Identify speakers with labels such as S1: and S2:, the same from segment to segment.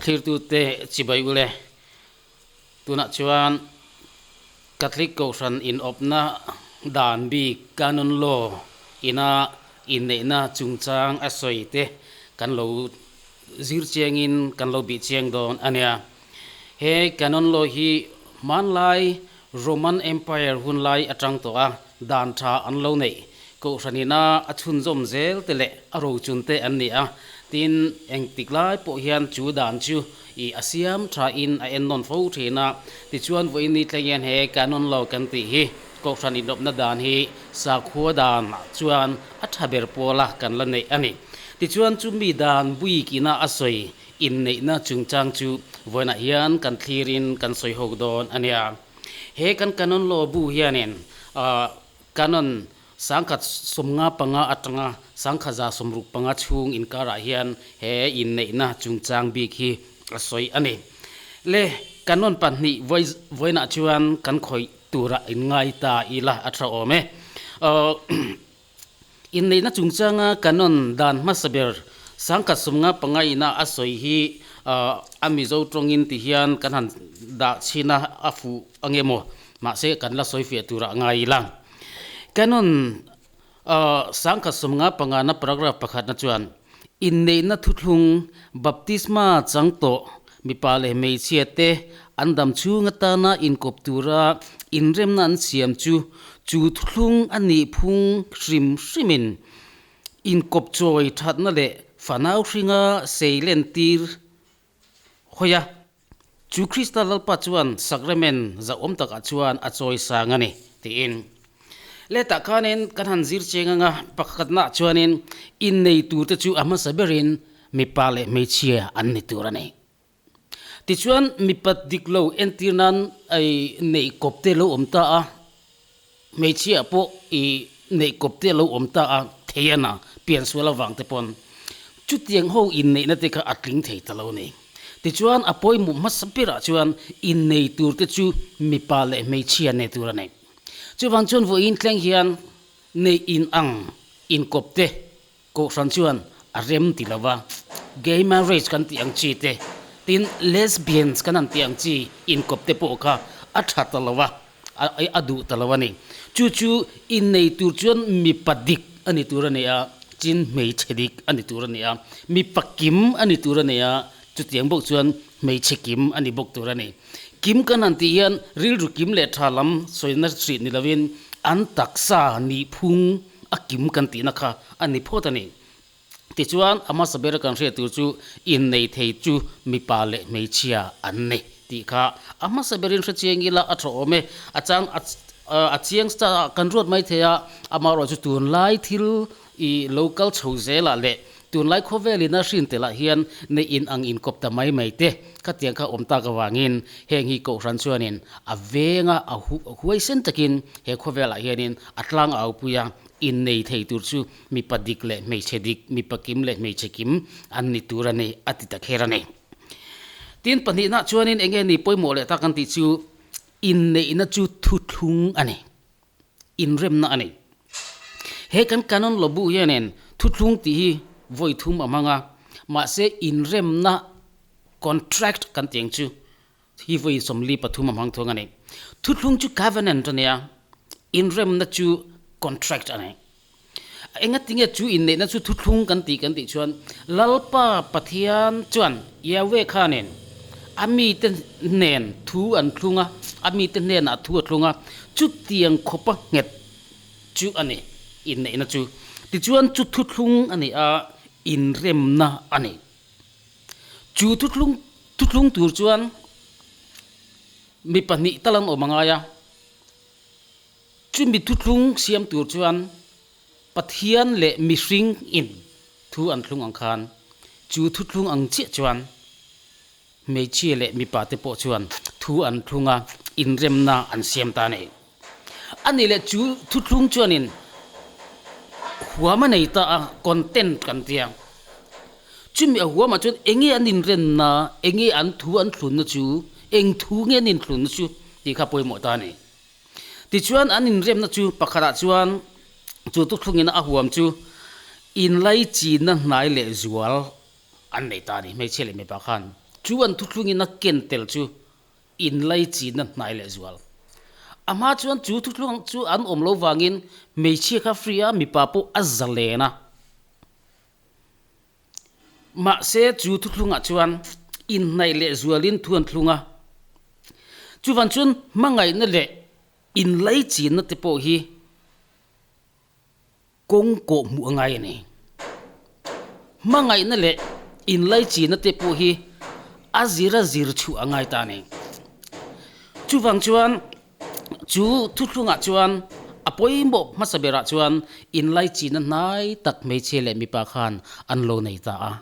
S1: Thlirtute chibai ule. Tunah chuan Catholic Kohhran inawpna dan bik Canon Law ina inneihna chungchang a sawi te kan lo zir chiangin kan lo bih chiang dawn a nia. He Canon Law hi hmanlai Roman Empire hunlai atang tawh a dan tha an lo neih Kohhran ina a chhunzawm zel te leh a rochun te an ni a, tin engtik lai pawh hian chu dan chu i a siam tha in a ennawn fo thin a, tichuan vawiin ni thleng hian he Canon Law kan tih hi Kohhran inawpna dan hi sakhua dan ah chuan a tha ber pawl a kan la neih a ni. Tichuan chumi dan buik ina a sawi Inneihna chungchang chu vawiinah hian kan thlirin kan sawi hawk dawn a nia. He kan Canon Law bu hianin Canon sangkhat 55 atanga 1165 chhung inkarah hian he inneihna chungchang bik hi a sawi a ni. Le Canon pahnih vawiinah chuan kan khawih turah inngai ta ila a tha awm e. Inneihna chungchanga Canon dan hmasa ber 1055 ina a sawi hi a Mizo tawngin ti hian kan han dah chhin a, a fuh ange maw? Mahse kan la sawi fiah turah ngai ila. Canon 1055 na paragraph pakhatna chuan, Inneihna thuthlung, baptisma chang tawh mipa leh hmeichhia te an dam chhung atana inkawp tura inremna an siam chu chu thuthlung a nih phung hrim hrimin inkawp chawi thatna leh fanau hringa sei len tir hawi a. Chu Krista Lalpa chuan sacrament zauhawm takah chuan a chawi sang a ni, tiin. Letah khanin kan han zir cheng anga pakhatnaah chuanin innei turte chu a hmasa berin mipa leh hmeichhia an ni tur a ni. Tichuan mipa dik lo entir nan i neih kawp te lo awm ta a, hmeichhia pawh i neih kawp te lo awm ta a, thei a na, piansual avang te pawn chutiang ho inneihna te kha a tling thei ta lo a ni. Tichuan a pawimawh hmasa berah chuan innei tur te chu mipa leh hmeichhia nei tur a nei. Chuvang chuan vawiin thleng hian neih in ang inkawp te Kohhran chuan a rem ti lo va, gay marriage kan tih ang chi te, tin lesbians kan han tih ang chi inkawp te pawh kha a tha ta lo va, a duh ta lo a ni. Chu chu innei tur chuan mipa dik a ni tur a ni a, chin hmeichhe dik a ni tur a ni a, mipa kim a ni tur a ni a, chutiang bawk chuan hmeichhe kim a ni bawk tur a ni. Kim kan han tih hian rilru kim leh tha lam sawina hrih ni lovin an taksa nihphung a kim kan tihna kha a ni phawt a ni. Tichuan, a hmasa bera kan hriat tur chu innei thei chu mipa leh hmeichhia an ni tih kha a hmasa berin hre chiang ila a tha awm e. A chang a chiang kan ruat mai thei a, amaherawhchu tunlai thil i lo kal chho zelah leh Tunlai khawvelin a hrin telah hian nei in ang inkawp ta mai mai te khatiang kha awm tak avangin heng hi Kohhran chuanin a venga a huaisen takin he khawvelah hianin a tlang au pui a, innei thei tur chu mipa dik leh hmeichhe dik, mipa kim leh hmeichhe kim an ni tur a ni a ti ta kher a ni. Tin, pahnihna chuanin enge ni pawimawh leh tak an tih chu inneihna chu thuthlung a ni. Inremna a nei. He kan Canon Law bu hianin thuthlung tih hi vawi thum a hmang a, mahse inremna contract kan tih ang chu hi vawi 43 a hmang thung a ni. Thuthlung chu covenant a nia, inremna chu contract a ni. Engatinge chu inneihna chu thuthlung kan tih kan tih chuan Lalpa Pathian chuan Yahweh khanin a mite hnen thu an thlung a, a mite hnenah thu a thlung a, chutiang khawpa nghet chu a ni inneihna chu. Tichuan chu thuthlung a ni a, inremna a ni. Chu thuthlung thuthlung tur chuan mi pahnih tal an awm a ngai a. Chumi thuthlung siam tur chuan Pathian leh mihring in thu an thlung ang khan chu thuthlung ang chiah chuan hmeichhia leh mipa te pawh chuan thu an thlung a, inremna an siam ta a ni. A nih leh chu thuthlung chuanin huam a nei ta a, content kan tia. Chumi a huamah chuan enge an inremna, enge an thu an thlunna chu, eng thu nge an inthlunna chu tih kha pawimawh ta a ni. Tichuan an inremna chu pakhatah chuan chu tuthlungin a huam chu inlaichinna hnai leh zual an nei ta a ni, hmeichhia leh mipa khan. Chu an thuthlungin a ken tel chu inlaichinna hnai lehzual. A hma chuan chu thuthlung chu an awm lo vangin hmeichhia kha free a, mipa pawh a zalen a. Mahse chu thuthlungah chuan inhnaih lehzualin thu an thlung a. Chuvan chuan hmangaihna leh inlaichinna te pawh hi Kawng kawh hmuh a ngai a ni. Hmangaihna leh inlaichinna te pawh hi a zira zir chhuah a ngai ta a ni. Chuvang chuan chu thuthlungah chuan a pawimawh hmasa berah chuan inlaichinna hnai tak hmeichhia leh mipa khan an lo nei ta a.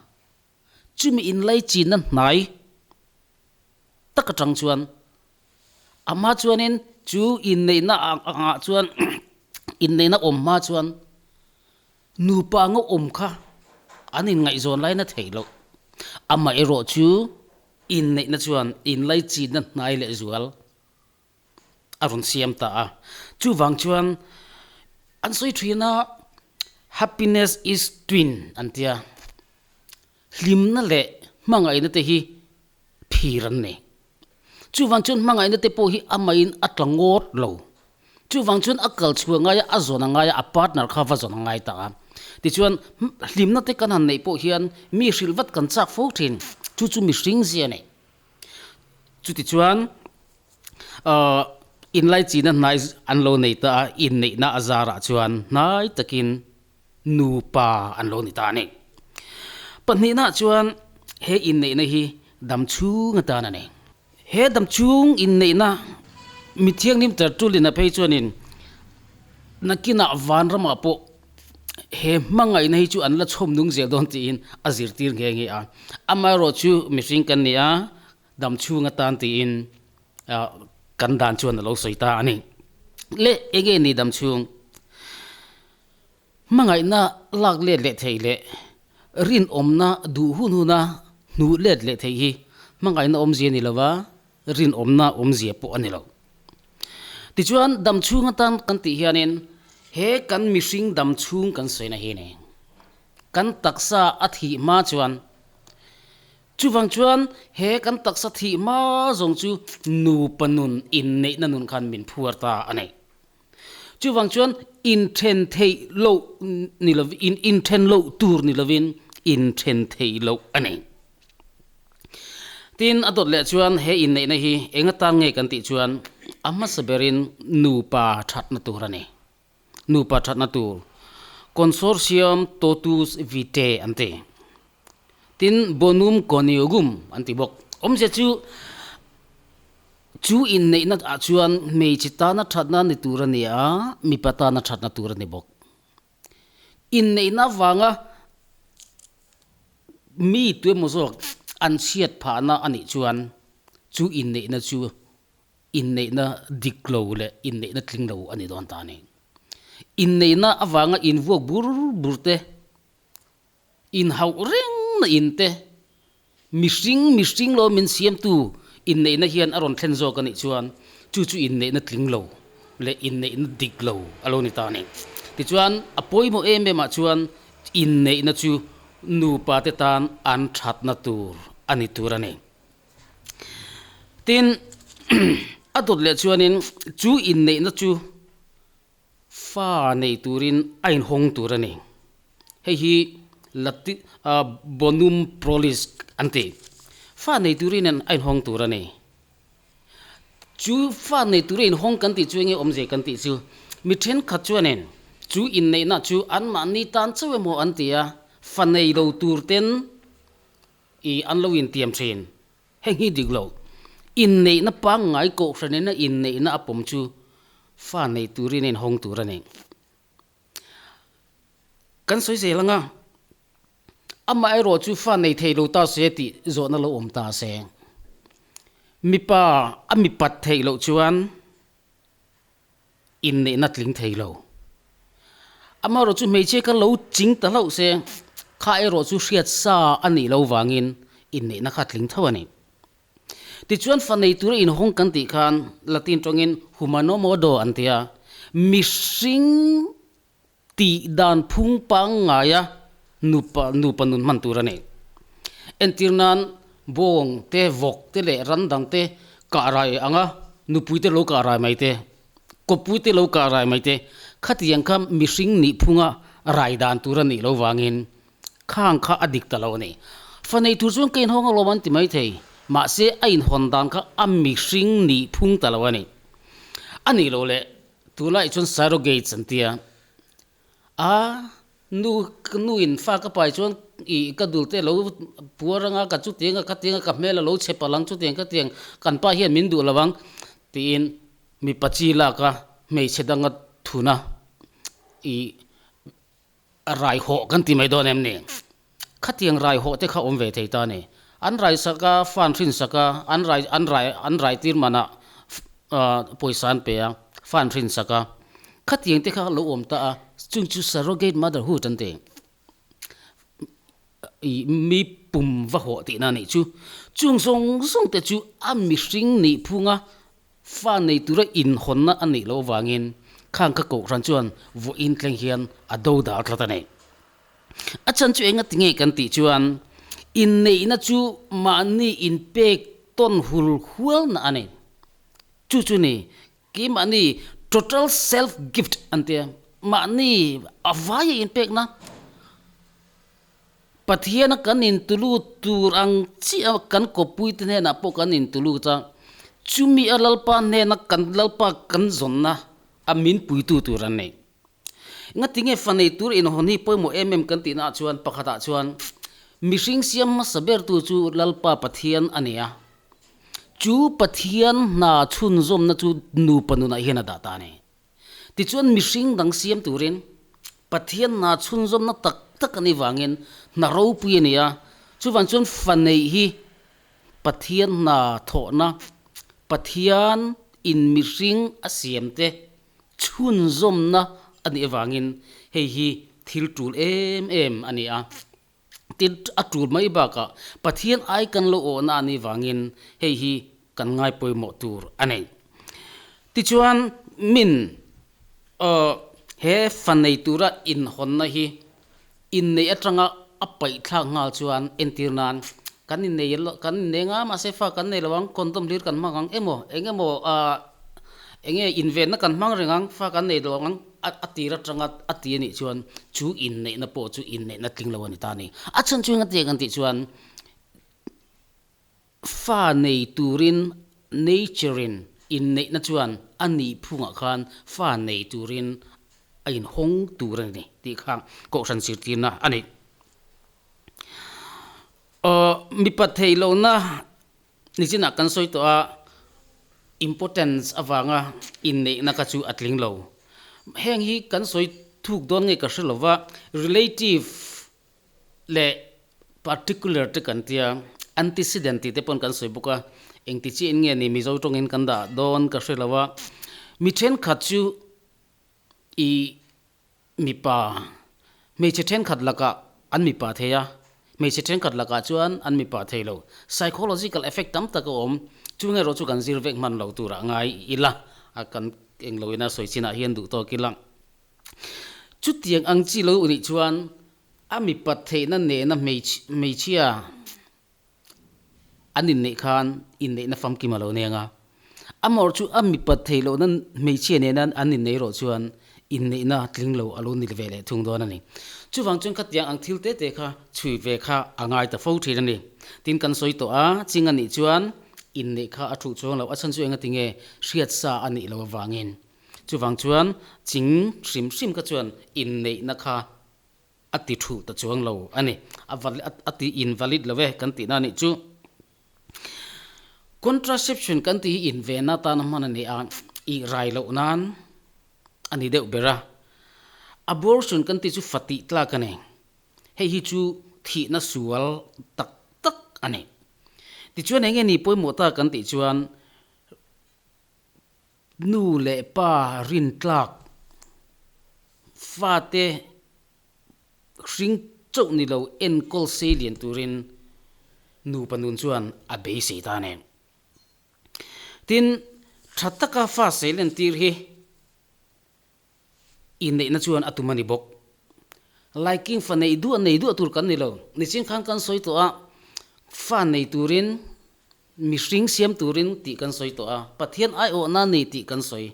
S1: Chumi inlaichinna hnai tak atang chuan Amah chuanin chu inneihna angah chuan inneihna awm hma chuan nupa anga awm kha an inngaihzawn laina theih loh. Amaherawh chu inneihna chuan inlaichinna hnai leh zual a rawn siam ta a. Chuvang chuan an sawi thin a, happiness is twin an tia. Hlimna leh hmangaihna te hi phir an nei. Chuvang chuan hmangaihna te pawh hi amahin a tla ngawt lo. Chuvang chuan a kal chhuah ngai a, a zawn a ngai a, a partner kha va zawn a ngai ta a. Tichuan, hlimna te kan han neih pawh hian mi hrilh vat kan chak fo thin. Chu chu mihring zia a nei. Chutichuan, inlaichina hnai an lo nei ta a, inneihna a zarah chuan hnai takin nupa an lo ni ta a ni. Pahnihnaah chuan he inneihna hi damchhung atan a ni. He damchhung inneihna mi thianghlim Tertullina phei chuanin nakinah vanramah pawh he hmangaihna hi chu an la chhawm nung zel dawn tiin a zirtir nghe nghe a. Amaherawhchu mihring kan ni a, damchhung atan tiin kan dan chuan a lo sawi ta a ni. Le enge ni damchhung? Hmangaihna lak let leh theih leh rinawmna duh hun huna hnuh let leh theih hi hmangaihna awmzia a ni lo va, rinawmna awmzia pawh a ni lo. Tichuan, damchhung atan kan tih hianin he kan mihring damchhung kan sawina hi a ni. Kan taksa a thih hma chuan chuvang chuan he kan taksa thih hma zawng chu nupa nun inneihna nun khan min phuar ta a ni. Chuvang chuan inthen theih loh ni lovin, inthen loh tur ni lovin inthen theih loh a nei. Tin, a dawt leh chuan he inneihna hi eng atan nge kan tih chuan a hmasa berin nupa thatna tur a ni. Nupa thatna tur, Consortium totus vitae an ti. Tin, bonum coniugum an ti bawk. Awmzia chu Chu inneihna ah chuan hmeichhe tana thatna ni tur a ni a, mipa tana thatna tur a ni bawk. Inneihna avanga mi tuemaw zawk an chhiat phahna a nih chuan chu inneihna chu inneihna dik lo leh inneihna tling lo a ni dawn ta a ni. Inneihna avanga invuak bur bur te, Inhauh reng na in te, mihring mihring lo min siamtu inneihna hian a rawn thlen zawk a nih chuan chu chu inneihna tling lo leh inneihna dik lo a lo ni ta a ni. Tichuan, a pawimawh em em ah chuan inneihna chu nupa te tan an thatna tur a ni tur a ni. Tin, a dawt leh chuanin chu inneihna chu Fa nei turin a inhawng tur a ni. Hei hi Latin bonum prolis an ti. Fa nei turin a inhawng tur a ni. Chu fa nei tura inhawng kan tih chu enge awmzia kan tih chu mi thenkhat chuanin chu inneihna chu anmahni tan chauh emaw an ti a, fa nei lo tur ten i an lo intiam thin. Heng hi dik lo. Inneihna pangngai kohhranina inneihna a pawm chu fa nei turin a inhawng tur a ni. Kan sawi zel anga, amaherawh chu fa nei thei lo ta se tih zawhna lo awm ta se. Mipa a mipat theih loh chuan inneihna tling thei lo. Amaherawh chu hmeichhia kha lo ching ta hlauh se, kha erawh chu hriat sa a nih lo vangin inneihna kha tling tho a ni. Tichuan fa nei tura inhawng kan tih khan Latin tawngin humano modo an ti a, mihring tih dan phung pangngaia nupa nupa nun hman tur a ni. Entir nan. Bawng te, vawk te leh ran dang te kah rai ang a, nupui te lo kah rai mai te, kawppui te lo kah rai mai te, khatiang kha mihring nih phunga rai dan tur a nih lo vangin khang kha a dik ta lo a ni. Fa nei tur chuan ka inhawng alawm an ti mai thei, mahse a inhawn dan kha a mihring nih phung ta lo a ni. A nih loh leh tunlaiah chuan surrogates an tia. A nu ka nu in fa ka pai chuan ih ka dul te lo puar anga ka chutiang a ka tiang a ka hmel a lo chhe palh ang chutiang ka tiang kan pa hian min duh lo ang tiin mipa chi lak a hmeichhe danga thun a ih rai hawh kan ti mai dawn em ni khatiang rai hawh te kha awm ve thei ta a ni an rai sak a fan hrin sak a an rai an rai an rai tir manah pawisa an pe a fan hrin sak a khatiang te kha lo awm ta a chung chu surrogate motherhood an ti ih mi pum va hawh tihna a nih chu chung zawng zawng te chu a mihring nih phunga Fa nei tura inhawnna a neih loh avangin khang ka kohhran chuan vawiin thleng hian a do dal tlat a ni. A chhan chu enga ti nge kan tih chuan inneihna chu mahni inpek tawn hul hualna a ni. Chu chu ni, keimahni total self gift an tia, mahni a vaia inpekna. Pathiana kan intulut tur ang chiah kan kawppuite hnenah pawh kan intulut a, chumi a Lalpa hnena kan Lalpa kan zawnna a min puitu tur an nei. Ngatinge fa nei tur inhawn hi pawimawh em em kan tihnaah chuan pakhatah chuan mihring siam hmasa bertu chu Lalpa Pathian a ni a, chu Pathian hna chhunzawmna chu nupa nunah hian a dah ta a ni. Tichuan mihring dang siam turin Pathian hna chhunzawmna tak tak a nih vangin hna ropui a ni a, chuvang chuan fa neih hi Pathian hna thawhna, Pathian in mihring a siam te chhunzawmna a nih avangin hei hi thil tul em em a ni a. Tin, a tul mai bakah Pathian ai kan lo awhna a nih vangin hei hi kan ngai pawimawh tur a nei. Tichuan, min he fa nei tura inhawnna hi inneih atanga a paihthlak nghal chuan entir nan kan innei kan innei nga mahse fa kan nei lo ang, condom hlir kan hmang ang emaw eng emaw eng nge invenna kan hmang reng ang fa kan nei lo ang. A tir atanga a ti a nih chuan chu inneihna pawh chu inneihna tling lo a ni ta a ni. A chhan chu enga tiang an tih chuan fa nei turin nature in inneihna chuan a nih phungah khan fa nei turin a inhawng tur a ni tih kha kohhran zirtirna a ni. Aw mipa theih lohna Nichinah kan sawi tawh a, importance avanga inneihna kha chu a tling lo. Heng hi kan sawi thuk dawn nge ka hre lo va, relative leh particular te kan tia, antecedent tih te pawn kan sawi bawk a, engti chiah in nge ni Mizo tawngin kan dah dawn ka hre lo a. Mi thenkhat chu ih Mipa, hmeichhe thenkhat lakah an mipa thei a, hmeichhe thenkhat lakah chuan an mipa thei lo. Psychological effect tam tak a awm. Chung erawh chu kan zir vek hman lo turah ngai ila, a kan eng lo ina sawi chinah hian duh tawk ila. Chutiang ang chi lo nih chuan a mipat theihna nena hmeichhia An inneih khan inneihna famkim a lo neng a, amawr chu a mipat theih lohna hmeichhia nena an inneih erawh chuan inneihna tling lo a lo ni ve leh thung dawn a ni. Chuvang chuan khatiang ang thil te te kha chhui ve kha a ngai ta fo thin a ni. Tin kan sawi tawh a, ching a nih chuan inneih kha a thuh chuang lo, a chhan chu enga tinge hriat sa a nih loh avangin. Chuvang chuan ching hrim hrim kha chuan inneihna kha A ti thu ta chuang lo a ni. A valid, a ti invalid lo e kan tihna a nih chu. Contraception kan tih hi invenna atana hman a ni a, ih rai loh nan a ni deuh ber a. Abortion kan tih chu fa tih tlak a ni. Hei hi chu thihna sual tak tak a ni. Tichuan eng nge ni pawimawh ta kan tih chuan Nu leh pa rintlak fate hring chauh ni lo enkawl sei lian turin nupa nun chuan a beisei ta a ni. Tin, tha taka fa sei lentir hi Inneihna chuan a tum a ni bawk. Laiking fa neih duah nei duah tur kan ni lo. Nichin khan kan sawi tawh a, Fa nei turin, mihring siam turin tih kan sawi tawh a, Pathian aiawhna nei tih kan sawi.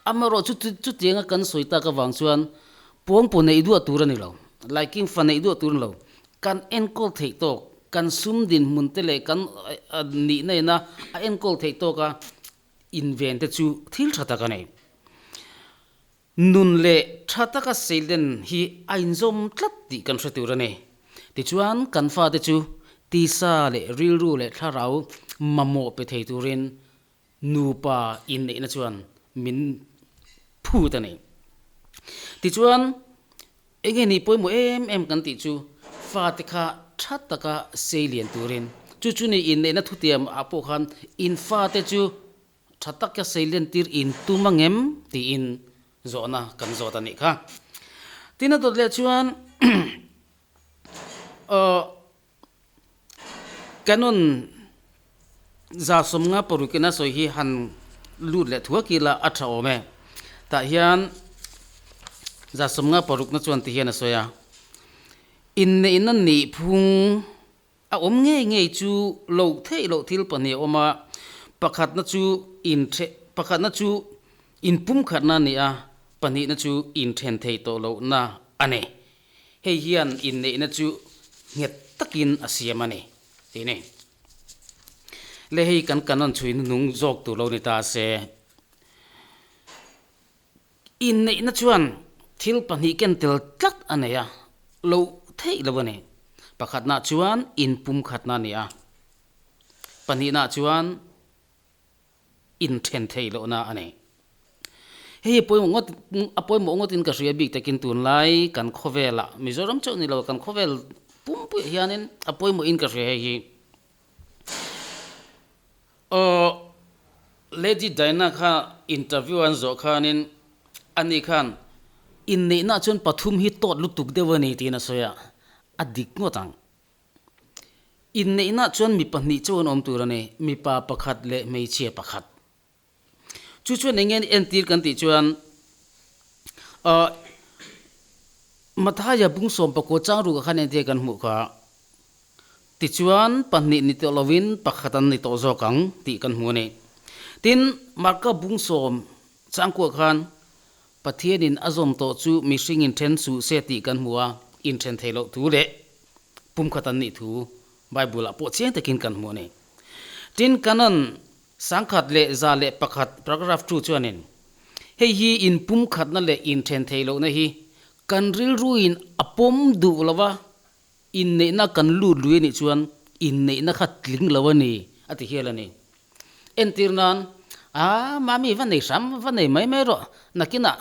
S1: Amaherawh chu chutianga kan sawi tak avang chuan pawngpaw neih duah tur a ni lo, laiking fa neih duah tur a ni lo. Kan enkawl theih tawk, kan sum dinhmun te leh kan nihna ina a enkawl theih tawka inven te chu thil tha tak a ni. Nun leh tha taka seilen hi a inzawm tlat tih kan hre tur a ni. Tichuan, kan fate chu tisa leh rilru leh thlarau mamawh pe thei turin nupa inneihna chuan min phut a ni. Tichuan, enge ni pawimawh em em kan tih chu fate kha tha taka seilian turin, chu chu ni inneihna thutiam ah pawh khan in fate chu Tha taka seilentir in tum angem tiin zawhna kan zawt a nih kha. Tin a dawt leh chuan aw Canon 156 in a sawi hi han lut leh thuak ila a tha awm e. Tah hian 156 na chuan ti hian a sawi a, Inneihna nihphung A awm ngei ngei chu loh theih loh thil pahnih a awm a, pakhatna chu inthe pakhatna chu inpumkhatna a ni a, pahnihna chu inthen theih tawh lohna a ni. Hei hian inneihna chu nghet takin a siam a ni, tih a ni. Le hei kan canon chhui hnunung zawk tur lo ni ta se. Inneihna chuan thil pahnih ken tel tlat a nei a, loh theih lo a ni. Pakhatna chuan inpumkhatna a ni a, pahnihna chuan inthen theih lohna a ni. Hei hi pawimawh ngawt a pawimawh ngawtin ka hria bik takin tunlai kan khawvelah Mizoram chauh ni lo kan khawvel pumpuiah hianin a pawimawhin ka hria hei hi. Aw, Lady Diana kha interview an zawh khanin ani khan inneihna chuan pathum hi tawt lutuk deuh a ni tiin a sawi a, a dik ngawt ang. Inneihna chuan mi pahnih chauh an awm tur a ni, mipa pakhat leh hmeichhia pakhat. Chu chuan eng nge entir kan tih chuan aw Mathaia bung sawmpakua chang rukah khan entir kan hmuh kha. Tichuan pahnih ni tawh lovin pakhat an ni tawh zawk ang tih kan hmu a ni. Tin, Marka bung sawm changkuah khan Pathianin a zawm tawh chu mihring inthen suh se tih kan hmu a, inthen thei loh thu leh pumkhat an nih thu Bible-ah pawh chiang takin kan hmu a ni. Tin, Canon 1101 paragraph 2 chuanin, Hei hi inpumkhatna leh inthen theih lohna hi kan rilruin a pawm duh lo va, inneihna kan lut lui a nih chuan inneihna kha tling lo a ni, a ti hial a ni. Entir nan, A, mami va nei hram, va nei mai mai rawh, nakinah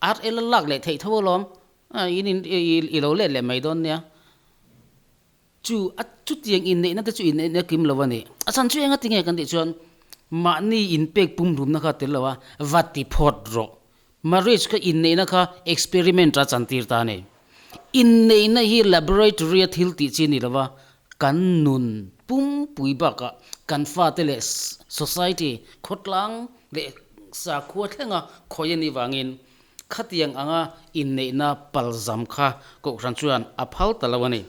S1: ar el a lak leh theih tho alawm, in in i lo let leh mai dawn nia. Chu a chutiang inneihna te chu inneihna kim lo a ni. A chhan chu enga tinge kan tih chuan mahni inpek pumhlumna kha tel lo a, va ti phawt rawh. Marriage kha inneihna kha experiment a chantir ta a ni. Inneihna hi laboratory a thil tih chi a ni lo va, kan nun pumpui bakah kan fate leh society, khawtlang leh sakhua thlenga khawih a nih vangin Khatiang anga inneihna palzam kha Kohhran chuan a phal ta lo a ni.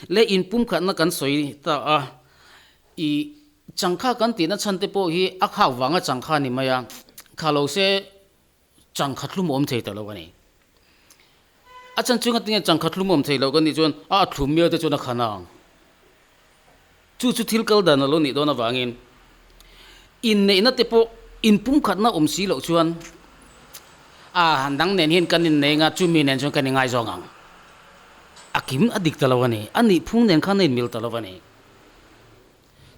S1: Le inpumkhatna kan sawi ta a, i changkha kan tihna chhan te pawh hi a khak vanga changkha a ni mai a, kha lo se changkha thlum awm thei ta lo a ni. A chhan chu ngatinge changkha thlum awm thei lo kan nih chuan a thlum miau te chuan a khan ang. Chu chu thil kal dan a lo nih dawn avangin inneihna te pawh inpumkhatna awm si loh chuan a dang nen hian kan innei anga chumi nen chuan kan ingaizawng ang. A kim a dik ta lo a ni. A nih phung nen khan a inmil ta lo a ni.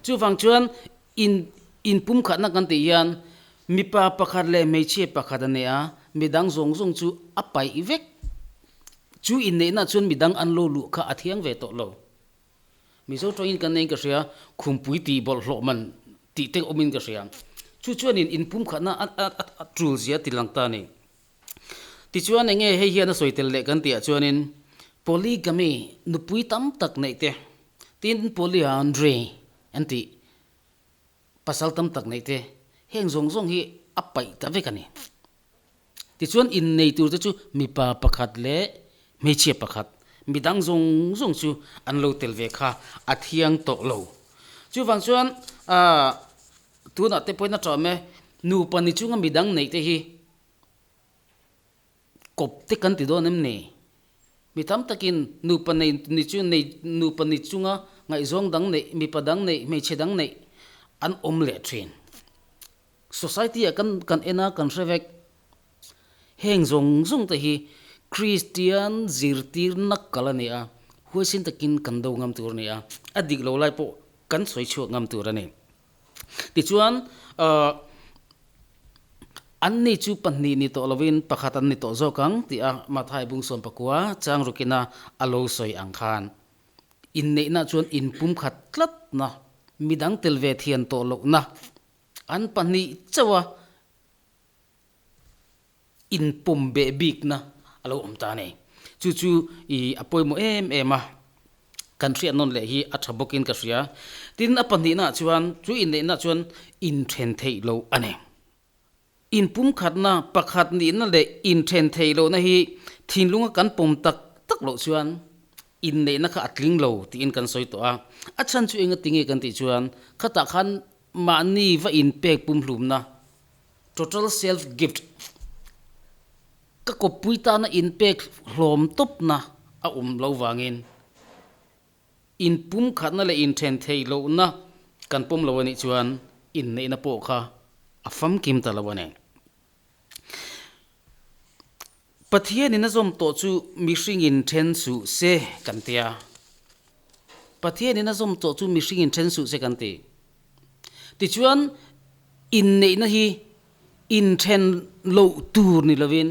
S1: Chuvang chuan in inpumkhatna kan tih hian mipa pakhat leh hmeichhia pakhat a nei a, midang zawng zawng chu a paih vek. Chu inneihna chuan midang an lo luh kha a thiang ve tawh lo. Mizo tawngin kan neiin ka hria, khumpui tih bawlhhlawh man tih te awmin ka hria. Chu chuanin inpumkhatna a tul zia ti lang ta a ni. Tichuan enge hei hian a sawi tel leh kan tihah chuanin polygamy, nupui tam tak neih te, tin polyandry an tih, pasal tam tak neih te, heng zawng zawng hi a paih ta vek a ni. Tichuan innei tur te chu mipa pakhat leh hmeichhia pakhat. midang zawng zawng chu an lo tel ve kha a thiang tawh lo. Chuvang chuan tunah te pawhin a ṭawm e, nupa ni chunga midang neih te hi kawp te kan ti dawn em ni? Mi tam takin nupa nei ni chu nei nupa ni chunga ngaihzawng dang neih, mipa dang neih, hmeichhe dang neih an awm leh ṭhin. Society ah kan kan en a, kan hre vek. Heng zawng zawng te hi Kristian zirtirna kal a ni a, huaisin takin kan do ngam tur a ni a, a dik lo lai pawh kan sawi chhuak ngam tur a ni. Tichuan, an ni chu pahnih ni tawh lovin pakhat an ni tawh zawk ang tih a Mathai bung 19 chang rukina a lo sawi ang khan inneihna chuan inpumkhat tlatna, midang tel ve thian tawh lohna, an pahnih chauh a inpawm beh bikna a lo awm ta a ni. Chu chu i a pawimawh em em a, kan hriat nawn leh hi a tha bawkin ka hria. Tin, a pahnihnaah chuan chu inneihna chuan inthen theih loh a ni. Inpumkhatna, pakhat nihna leh inthen theih lohna hi thinlunga kan pawm tak tak loh chuan inneihna kha a tling lo tiin kan sawi tawh a. A chhan chu engati nge kan tih chuan khatah khan mahni va inpek pumhlumna Total self gift, Ka kawppui tana inpek hlawm tawpna a awm lo vangin inpumkhatna leh inthen theih lohna kan pawm lo a nih chuan inneihna pawh kha a famkim ta lo a ni. Pathianin a zawm tawh chu mihringin then suh se kan ti a. Pathianin a zawm tawh chu mihringin then suh se kan ti. Tichuan, inneihna hi inthen loh tur ni lovin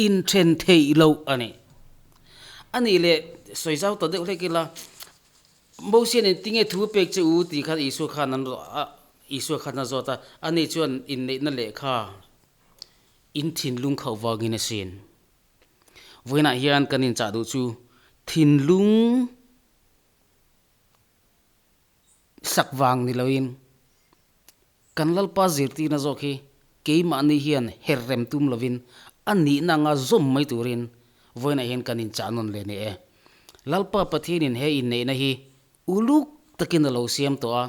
S1: inthen theih loh a ni. A nih leh sawi zau ta deuh hlek ila, Mosian in tinge thu pek che u tih khan Isua khan an Isua khan a zawt a, ani chuan inneihna lehkha in thinlung khauh vangin a sin. Vawiinah hian kan inchah duh chu thinlung sak vang ni loin kan Lalpa zirtirna zawk hi keimahni hian her rem tum lovin a nihna anga zawm mai turin vawiinah hian kan inchah nawn leh ni e. Lalpa Pathianin he inneihna hi uluk takin a lo siam tawh a,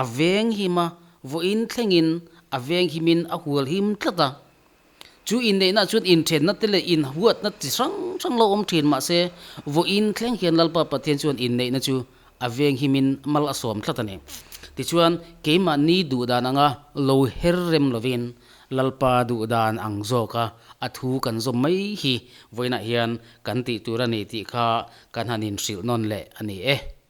S1: a veng him a, vawiin thlengin a veng himin a hual him tlat a. Chu inneihna chuan inthenna te leh inhuatna chi hrang hrang lo awm thin mahse, vawiin thleng hian Lalpa Pathian chuan inneihna chu a veng himin mal a sawm tlat a ni. Tichuan, keimahni duhdan anga lo her rem lovin Lalpa duhdan ang zawka a thu kan zawm mai hi vawiinah hian kan tih tur a ni tih kha kan han inhrilh nawn leh a ni e.